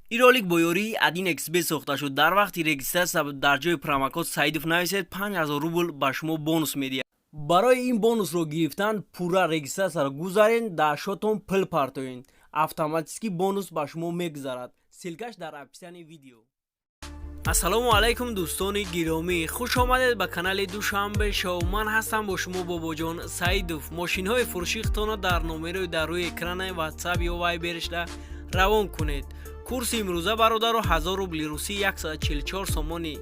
Ин ролик бо ёрии 1xBet сохта шуд. Дар вақти регистрация дар ҷои промокод Саидов нависед, 5000 рубл ба шумо бонус медиҳад. Барои ин бонусро гирифтан пурра регистрацияро гузарен, дар счётон пул партоен, автоматически бонус ба шумо мегузарад. Ссылкаш дар описании видео. Ассалому алайкум, дӯстони гиромӣ, хуш омадед ба канали Душанбе Шоу. Ман ҳастам бо шумо Бобоҷон Саидов. Мошинҳои фурӯшихтонро дар номерои дар рӯи экрани Ватсап ё Вайбершда равон кунед. Курси имрӯза, бародаро, 1000 рубли русӣ 144 сомони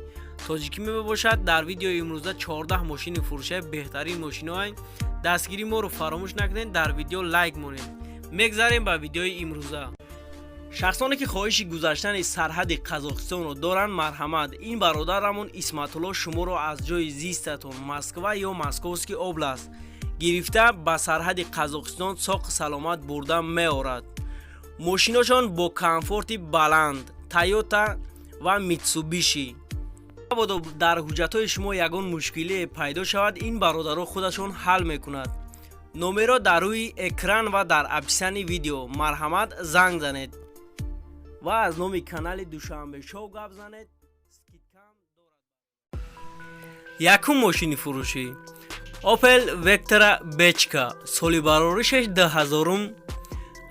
тоҷикӣ мебошад. Дар видеои имрӯза 14 мошини фурӯшаи беҳтарин мошиноай. Дастгирии моро фаромӯш накунед, дар видео лайк монед. Мегзарем ба видеои имрӯза. Шахсоне ки хоҳиши гузаштани сарҳади Қазоқистонро доранд, марҳамат, ин бародарамон Исматулло шуморо аз ҷои зистатон, Москва ё Московский область, гирифта ба сарҳади Қазоқистон соқ саломат бурда меорад. Мошиношон бо комфорти баланд, Тойота ва Митсубиши. Мабодо дар ҳуҷҷатҳои шумо ягон мушкилие пайдо шавад, ин бародаро худашон ҳал мекунад. Номеро дар рӯи экран ва дар описании видео, марҳамат, занг занед ва аз номи канали Душанбе Шоу гап занед, скидкам дорад. Якум мошини фурӯшӣ: Опел Вектора Бечка, соли бароришаш 2000-ум,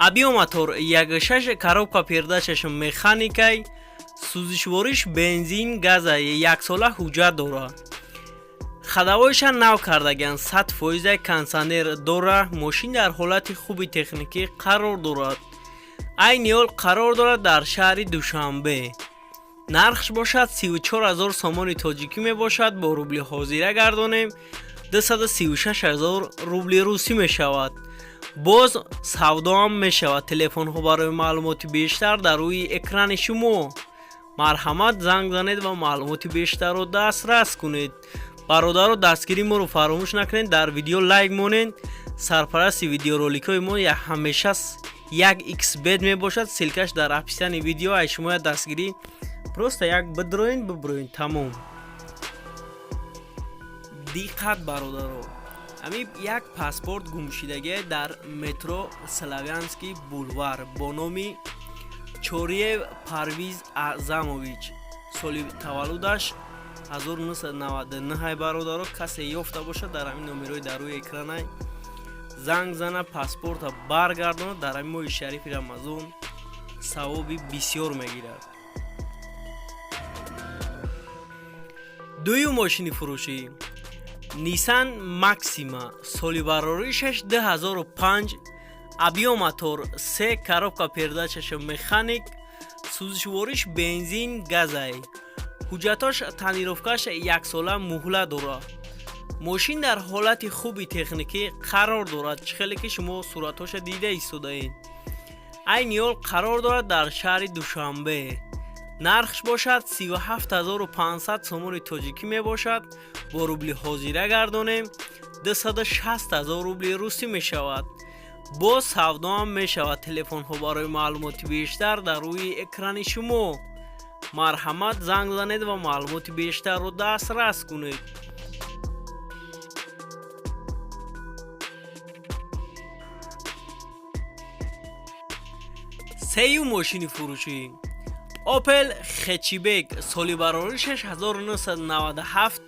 объём мотор 1,6, коробка передачаш механикай, сӯзишвориш бензин, газа, яксола ҳуҷҷат дорад. Ходовойша нав кардагианд, 100 фоиза, кондитсионер дора. Мошин дар ҳолати хуби техникӣ қарор дорад. Айни ҳол қарор дорад дар шаҳри Душанбе. Нархш бошад 34 000 сомони тоҷикӣ мебошад. Бо рубли ҳозира гардонем, 236 000 рубли русӣ мешавад. Боз савдоам мешавад. Телефонҳо барои маълумоти бештар дар рӯи экрани шумо. Марҳамат, занг занед ва маълумоти бештарро дастрас кунед. Бародаро, дастгирии моро фаромӯш накунед, дар видео лайк монед. Сарпарасти видеороликҳои мо ҳамеша 1xBet мебошад. Ссылкаш дар описании видео. Ай шумо дастгирӣ просто як бидроен, биброен, тамом. Диққат, бародаро, ҳами як паспорт гумшудагие дар метро Славянский бульвар бо номи Чориев Парвиз Аъзамович, соли таваллудаш 1999. Бародаро, касе ёфта бошад, дар ҳамин номерои дар рӯи экранай занг зана, паспорта баргардонад. Дар ҳамин моҳи шарифи Рамазон савоби бисёр мегирад. Дуюм мошини фурӯшӣ: Нисан Максима, соли бароришаш 2005, объём мотор 3, коробка передачаш механик, сӯзишвориш бензин, газай, ҳуҷҷатош тонировкаш яксола муҳлат дорад. Мошин дар ҳолати хуби техникӣ қарор дорад, чӣ хеле ки шумо суратҳоша дида истодаед. Айни ҳол қарор дорад дар шаҳри Душанбе. Нархш бошад 37 500 сомони тоҷикӣ мебошад. Бо рубли ҳозира гардонем, 260 000 рубли русӣ мешавад. Боз савдоам мешавад. Телефонҳо барои маълумоти бештар дар рӯи экрани шумо. Марҳамат, занг занед ва маълумоти бештарро дастрас кунед. Сеюм мошини фурӯшӣ: Опел Хетчбек, соли бароришаш 1997,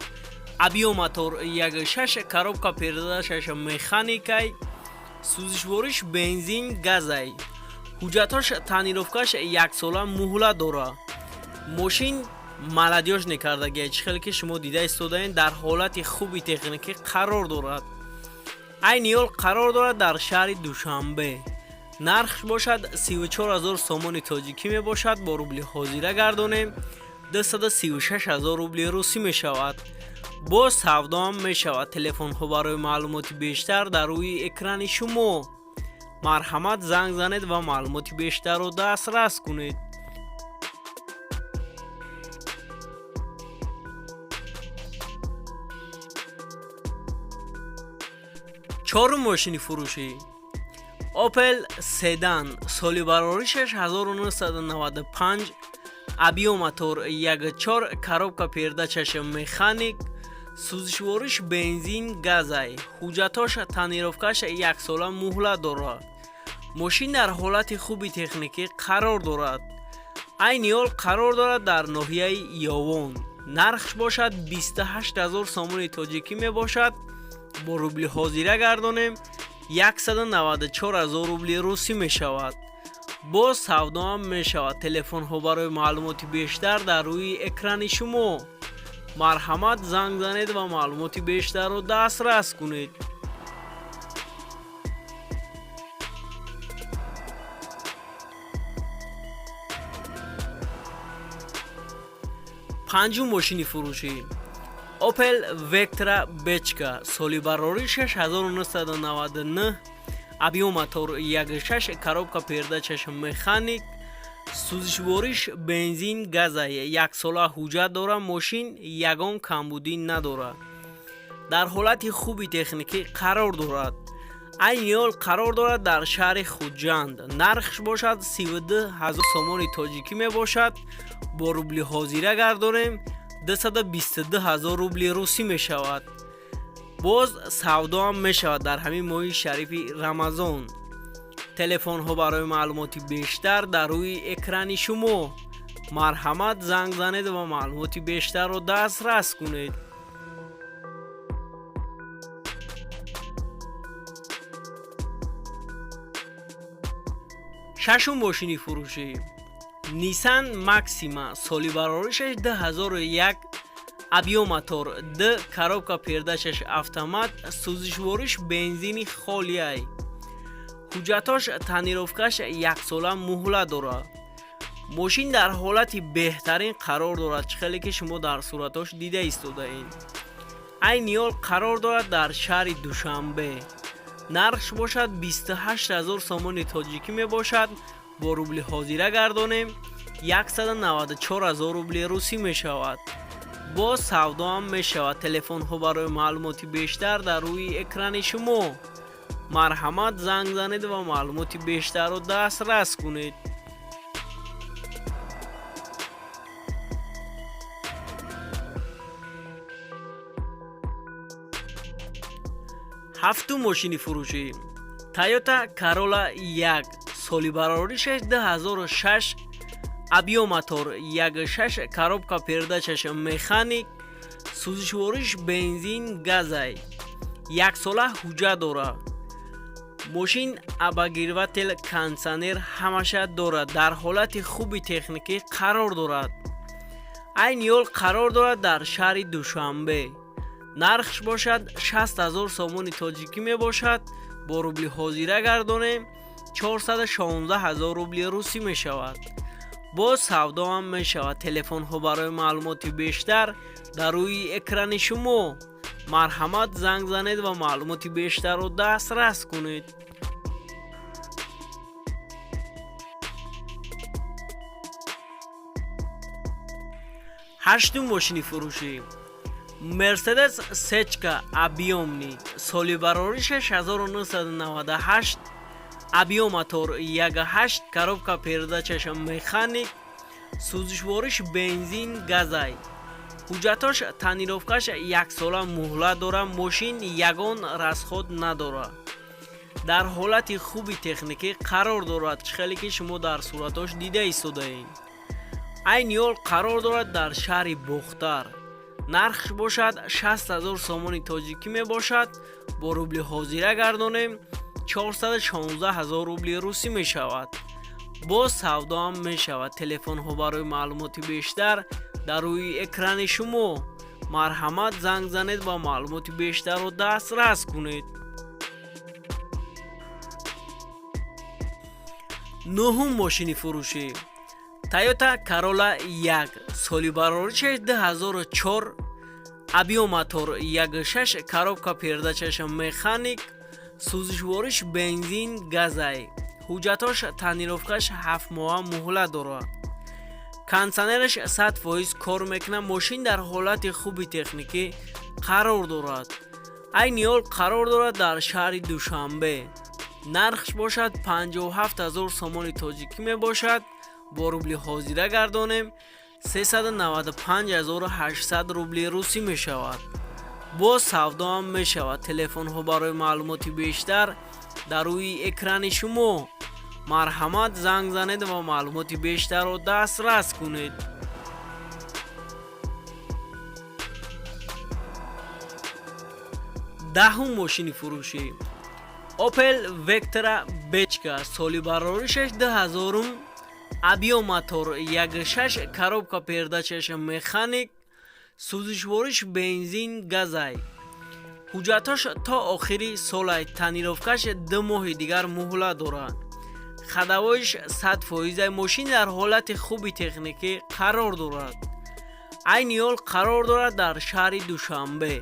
объём мотор 1,6, коробка передачаш механикай, сӯзишвориш бензин, газай, ҳуҷҷатош тонировкаш яксола муҳлат дорад. Мошин молодёжный кардагия, чӣ хеле ки шумо дида истодаед, дар ҳолати хуби техникӣ қарор дорад. Айни ҳол қарор дорад дар шаҳри Душанбе. Нархш бошад 34 000 сомони тоҷикӣ мебошад. Бо рубли ҳозира гардонем, 236 000 рубли русӣ мешавад. Боз савдоам мешавад. Телефонҳо барои маълумоти бештар дар рӯи экрани шумо. Марҳамат, занг занед ва маълумоти бештарро дастрас кунед. Чорум мошини фурӯшӣ: Опел Седан, соли бароришаш 1995, объём мотор 1,4, коробка передачаш механик, сӯзишвориш бензин, газай, ҳуҷҷатош тонировкаш яксола муҳлат дорад. Мошин дар ҳолати хуби техникӣ қарор дорад. Айни ҳол қарор дорад дар ноҳияи Ёвон. Нархш бошад 28 ҳазор сомони тоҷикӣ мебошад. Бо рубли ҳозира гардонем, 194 ҳазор рубли русӣ мешавад. Боз савдоам мешавад. Телефонҳо барои маълумоти бештар дар рӯи экрани шумо. Марҳамат, занг занед ва маълумоти бештарро дастрас кунед. Панҷум мошини фурӯшӣ: Opel Vectra Бечка, соли барорӣ 69, объём мотор 1.6, коробка передачаш механик, сӯзишвориш бензин газа, яксола ҳуҷҷат дорад. Мошин ягон камбудӣ надорад, дар ҳолати хуби техникӣ қарор дорад. Айни ҳол қарор дорад дар шаҳри Хуҷанд. Нархш бошад 32 ҳазор сомони тоҷикӣ мебошад. Бо рубли ҳозира гардонем, 222 ҳазор рубли русӣ мешавад. Боз савдоам мешавад дар ҳамин моҳи шарифи Рамазон. Телефонҳо барои маълумоти бештар дар рӯи экрани шумо. Марҳамат, занг занед ва маълумоти бештарро дастрас кунед. Шашум мошини фурӯшӣ: Nissan Maxima, соли бароришаш 2001, объём мотор д, коробка передачаш автомат, сӯзишвориш бензини холиай. Ҳуҷҷатош, тонировкаш яксола муҳлат дорад. Мошин дар ҳолати беҳтарин қарор дорад, чӣ хеле ки шумо дар суратош дида истодаед. Айни ҳол қарор дорад дар шаҳри Душанбе. Нархш бошад 28 ҳазор сомони тоҷикӣ мебошад. Бо рубли ҳозира гардонем, 194 ҳазор рубли русӣ мешавад. Боз савдоам мешавад. Телефонҳо барои маълумоти бештар дар рӯи экрани шумо. Марҳамат, занг занед ва маълумоти бештарро дастрас кунед. Ҳафтум мошини фурӯшӣ: Toyota Corolla 1, соли бароришаш 2006, объём мотор 1.6, коробка передачаш механик, сӯзишвориш бензин газай, яксола ҳуҷҷат дорад. Мошин обогреватель, кондитсионер ҳамаша дорад, дар ҳолати хуби техникӣ қарор дорад. Айни ҳол қарор дорад дар шаҳри Душанбе. Нархш бошад 60 ҳазор сомони тоҷикӣ мебошад. Бо рубли ҳозира гардонем, 416 ҳазор рубли русӣ мешавад. Боз савдоам мешавад. Телефонҳо барои маълумоти бештар дар рӯи экрани шумо. Марҳамат, занг занед ва маълумоти бештарро дастрас кунед. Ҳаштум мошини фурӯшӣ: Мерседес Сечка объёмный, соли бароришаш 1998, объём мотор 1.8, коробка передачаш механик, сӯзишвориш бензин газай. Ҳуҷҷатош, тонировкаш яксола муҳлат дорад. Мошин ягон расход надорад, дар ҳолати хуби техникӣ қарор дорад, чӣ хеле ки шумо дар суратош дида истодаед. Айни ҳол қарор дорад дар шаҳри Бохтар. Нархш бошад 60 ҳазор сомони тоҷикӣ мебошад. Бо рубли ҳозира гардонем, 416 ҳазор рубли русӣ мешавад. Боз савдоам мешавад. Телефонҳо барои маълумоти бештар дар рӯи экрани шумо. Марҳамат, занг занед ва маълумоти бештарро дастрас кунед. Нуҳум мошини фурӯшӣ: Toyota Corolla 1, соли бароришаш 2004, объём мотор 1.6, коробка передачаш механик, сӯзишвориш бензин газай. Ҳуҷҷатош, тонировкаш 7 моҳа муҳлат дорад. Кондитсионераш 100% кор мекунад. Мошин дар ҳолати хуби техникӣ қарор дорад. Айни ҳол қарор дорад дар шаҳри Душанбе. Нархш бошад 57 ҳазор сомони тоҷикӣ мебошад. Бо рубли ҳозира гардонем, 395 800 рубли русӣ мешавад. Боз савдоам мешавад. Телефонҳо барои маълумоти бештар дар рӯи экрани шумо. Марҳамат, занг занед ва маълумоти бештарро дастрас кунед. Даҳум мошини фурӯшӣ: Opel Vectra Бечка, соли бароришаш 2000, объём мотор 1.6, коробка передачаш механик, сӯзишвориш бензин газай, ҳуҷҷатош то охири солай, тонировкаш 2 моҳи дигар муҳлат дорад, ходовойш 100%-ай. Мошин дар ҳолати хуби техникӣ қарор дорад. Айни ҳол қарор дорад дар шаҳри Душанбе.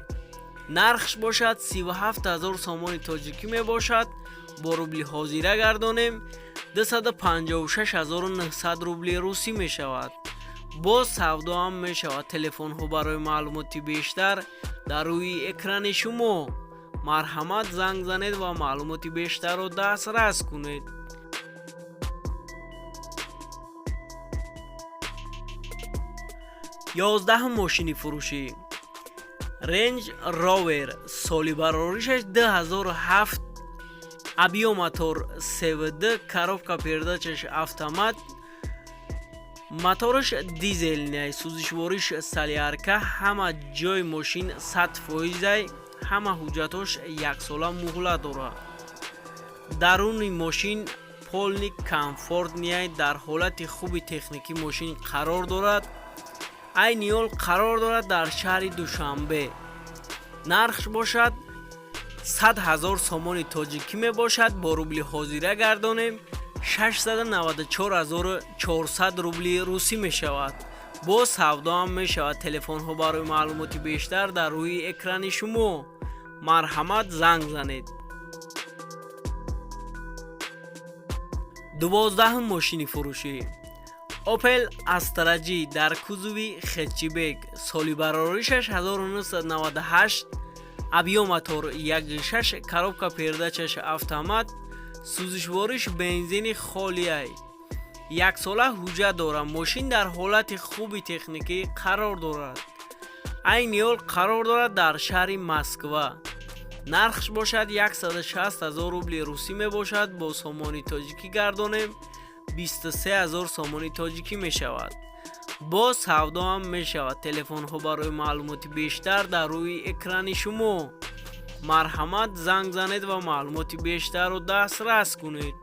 Нархш бошад 37 ҳазор сомони тоҷикӣ мебошад. Бо рубли ҳозира гардонем, 256 900 рубли русӣ мешавад. Боз савдо ҳам мешавад. Телефонҳо барои маълумоти бештар дар рӯи экрани шумо. Марҳамат, занг занед ва маълумоти бештарро дастрас кунед. 11-ум мошини фурӯшӣ: Range Rover, соли бароришаш 2007, объём мотор CVD, коробка передачаш автомат, мотораш дизельный, сӯзишвориш солярка, ҳама ҷои мошин 100%-ай, ҳама ҳуҷҷатош яксола муҳлат дорад. Даруни мошин полный комфортный, дар ҳолати хуби техникӣ мошин қарор дорад. Айни ҳол қарор дорад дар шаҳри Душанбе. Нархш бошад 100 ҳазор сомони тоҷикӣ мебошад. Бо рубли ҳозира гардонем, 694 400 рубли русӣ мешавад. Боз савдо ҳам мешавад. Телефонҳо барои маълумоти бештар дар рӯи экрани шумо. Марҳамат, занг занед. 12-ум мошини фурӯшӣ: Opel Astra J дар кузови хэтчбек, соли бароришаш 1998, объём мотор 1.6, коробка передачаш автомат, сӯзишвориш бензини холиай, яксола ҳуҷҷат дорад. Мошин дар ҳолати хуби техникӣ қарор дорад. Айни ҳол қарор дорад дар шаҳри Москва. Нархш бошад 160 ҳазор рубли русӣ мебошад. Бо сомони тоҷикӣ гардонем, 23 ҳазор сомони тоҷикӣ мешавад. Боз савдо ҳам мешавад. Телефонҳо барои маълумоти бештар дар рӯи экрани шумо. Марҳамат, занг занед ва маълумоти бештарро дастрас кунед.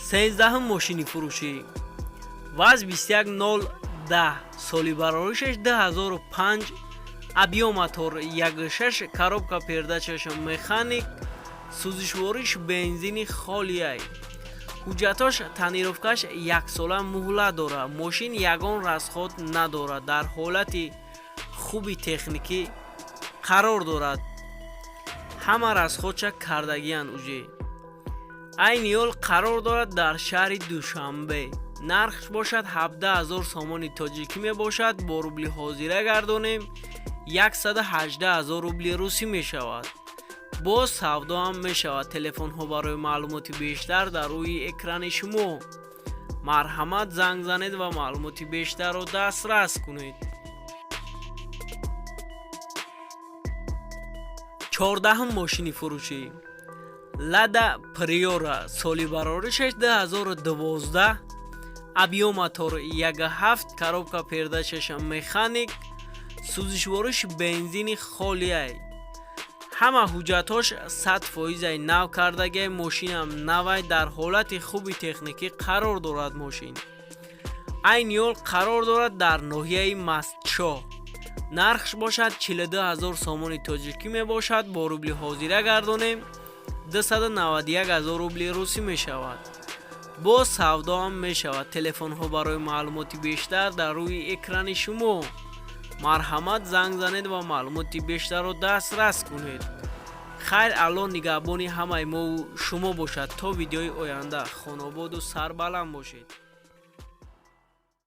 13-ум мошини фурӯшӣ: ВАЗ 21010, соли бароришаш 2005, объём мотор 1.6, коробка передачаш механик, сӯзишвориш бензини холиай, ҳуҷҷатош тонировкаш яксола муҳлат дорад. Мошин ягон расход надорад, дар ҳолати хуби техникӣ қарор дорад, ҳама расходша кардагиян уже. Айни ҳол қарор дорад дар шаҳри Душанбе. Нархш бошад 17 ҳазор сомони тоҷикӣ мебошад. Бо рубли ҳозира гардонем, 118 ҳазор рубли русӣ мешавад. Боз савдо ҳам мешавад. Телефонҳо барои маълумоти бештар дар рӯи экрани шумо. Марҳамат, занг занед ва маълумоти бештарро дастрас кунед. 14-ум мошини фурӯшӣ: Лада Приора, соли бароришаш 2012, объём мотор 1.7, коробка передачаш механик, сӯзишвориш бензини холиай, ҳама ҳуҷҷатҳош 100%-ай нав кардагиай. Мошинам навай, дар ҳолати хуби техникӣ қарор дорад. Мошин айни ҳол қарор дорад дар ноҳияи Мастчоҳ. Нархш бошад 42 ҳазор сомони тоҷикӣ мебошад. Бо рубли ҳозира гардонем, 291 ҳазор рубли русӣ мешавад. Боз савдо ҳам мешавад. Телефонҳо барои маълумоти бештар дар рӯи экрани шумо. Марҳамат, занг занед ва маълумоти бештарро дастрас кунед. Хайр, Аллоҳ нигаҳбони ҳамаи мову шумо бошад. То видеои оянда хонободу сарбаланд бошед.